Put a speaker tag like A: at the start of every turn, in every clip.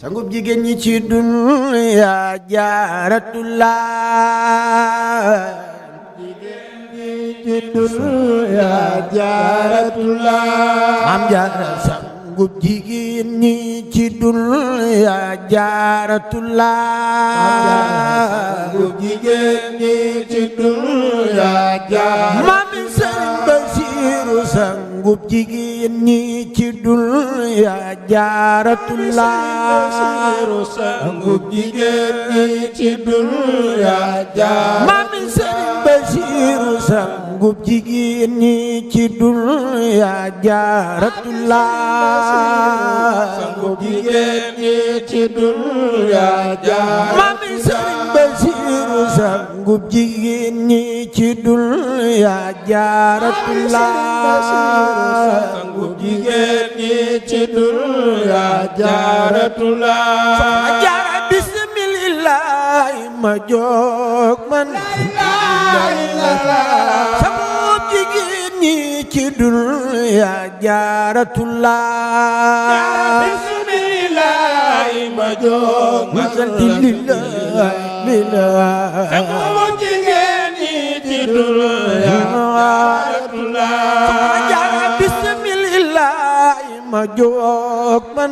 A: sangub jigéen ñi ci dunya Jaaratullah jigéen ñi ci dunya Jaaratullah Maam Jaara sangub jigéen ñi ci dunya Jaaratullah sangub jigéen ñi ci dunya Jaaratullah Maam Sëriñ Basiiru sangub jigéen ñi ci dunya Jaaratullah sangub jigéen ñi ci dunya Jaaratullah Maam Sëriñ Basiiru sangub jigéen ñi ci dunya Jaaratullah sangub jigéen ñi ci dunya Jaaratullah Maam Sëriñ Basiiru sangub jigéen ñi ci dunya Jaaratullah sangub jigéen ñi ci dunya Jaaratullah Jaara bismillah ma jóg man sangub jigéen ñi ci dunya Jaaratullah bismillah ma jóg man sangub jigéen ñi ci dunya Jaaratullah Jaara bismillah ma jóg man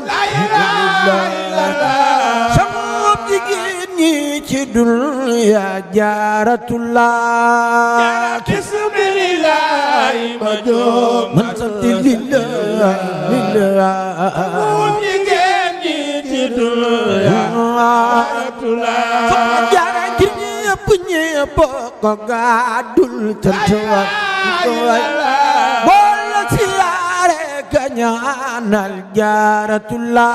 A: sangub jigéen ñi ci dunya Jaaratullah bismillah ma jóg man sangub jigéen ñi ci dunya Jaaratullah Jaara ngir ñépp ko gàddul tantuwa boole siyaare ka ñaanal Jaaratullah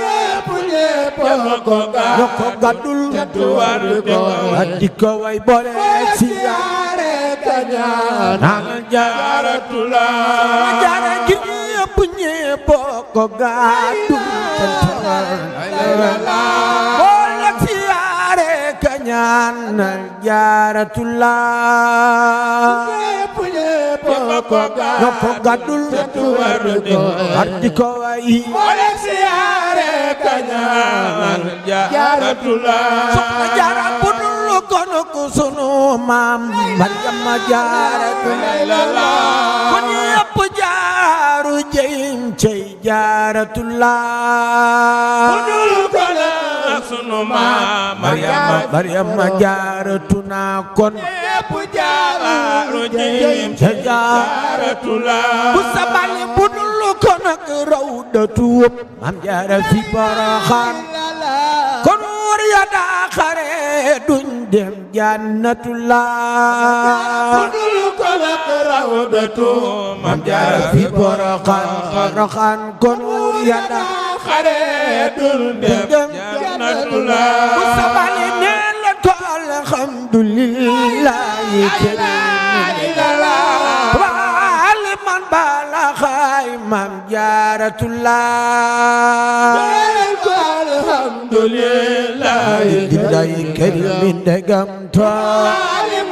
A: ñépp ko gàddul tantuwa di ko way boole siyaare ka ñaanal Jaaratullah Jaara ngir ñépp ko gàddul tantuwa boole siyaare ka ñaanal Jaaratullah ñépp ko gàddul di ko way boole siyaare ka ñaanal Jaaratullah soxna Jaara budul kon ko sunu maam Maryama Jaaratullah ko ñépp jaaru jeyim cey Jaaratullah budul kon sunu maam Maryama Jaaratuna kon ñépp jaaru jeyim cey Jaaratullah bu sabali budul kon ak rawdatu Maam Jaara fi Poroxaan kon wóor ya daa xare duñ dem Jannatullah budul kon ak rawdatu Maam Jaara fi Poroxaan kon wóor ya daa xare duñ dem Jannatullah bu sabali neen la ko alhamdulillahi man bala xay Maam Jaaratullah alhamdulillah dilay karim ndegam to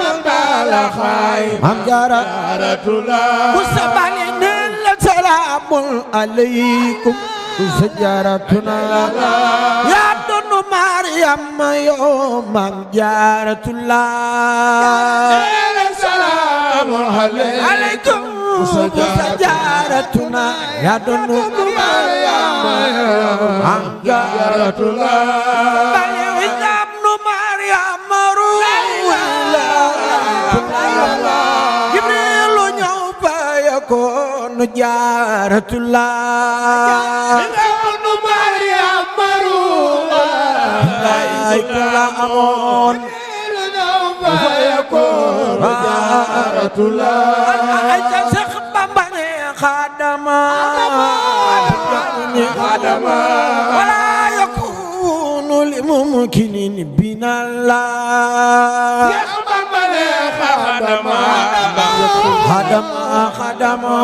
A: man bala xay Maam Jaaratullah musabali neen la salaamun alaykum Jaaratuna ya donu Maryam yo Maam Jaaratullah salaamun alaykum Jaaratuna ya donu Maryam Maam Jaaratullah bale wisam nu Maryam ruwala Jibrilu ñëw fa yakon Jaaratullah nu Maryam ruwala la amoon fa yakon Jaaratullah خادما ولا يكون لممكن بنا الله يا خادما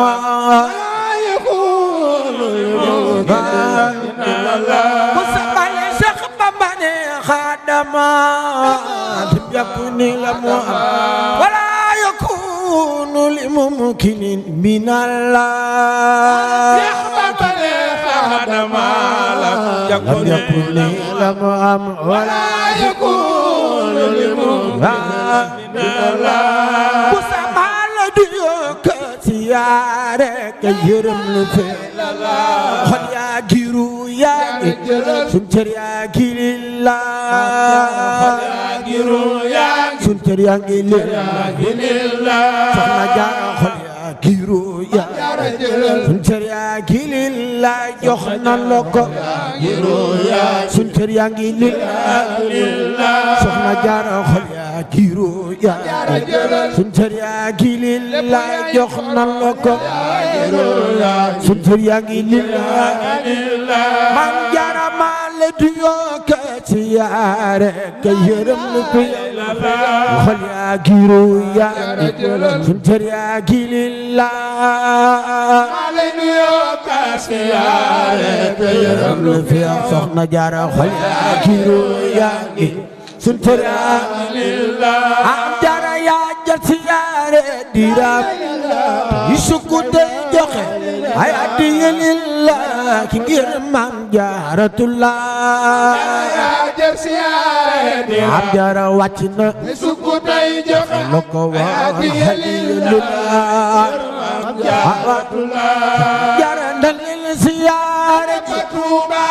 A: ولا يكون لممكن بنا الله مصبل شيخ بمبني خادما يكون لمو ولا يكون لممكن من الله يحبب خادم لك لم يكن لم أم ولا يكون لمؤمن مسمى لديك سيارك يرم لفعل خل يا جيرو يا سنتر يا جيل الله سنتر يا جيل الله فما جاء خل يا جيرو يا سنتر يا جيل الله يخنا لك سنتر يا جيل الله فما جاء خل يا جيرو يا سنتر يا جيل الله يخنا لك سنتر يا جيل الله من جرى مال ديوك سيارك يرم لك خل يا جيرو يا سنتر يا جيل الله مال ديوك سيارك يرم لك سخنا جرى خل يا جيرو يا سنتر يا الله am jara ya jël siyaare diram yusuku de joxe ay adiya lillah ki ngir Maam Jaaratullah ya jël siyaare diram am jara wàcc na yusuku de joxe loko wa adiya lillah Maam Jaaratullah jara dalil siyaare ji Tuuba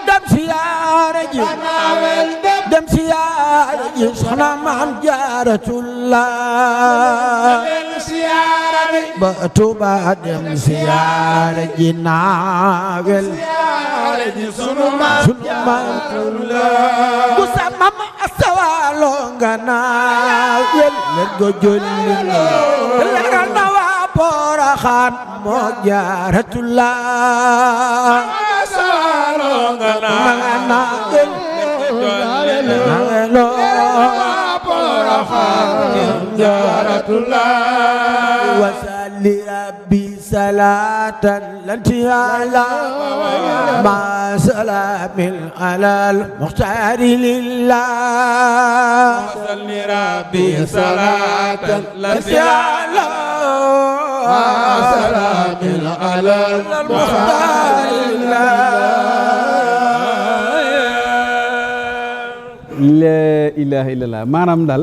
A: dem siyaare ji dem siyaare ji soxna Maam Jaaratullah ba Tuuba dem siyaare ji naawel sunu Maam Jaaratullah bu sa Maam astawalo nga naawel len go jolli leral na waa Poroxaan moo Jaaratullah astawalo nga naawel وصلي ربي صلاة التي على مع سلام على المختار لله وصلي ربي صلاة التي على مع سلام على المختار لله
B: la ilaha illallah maanaam daal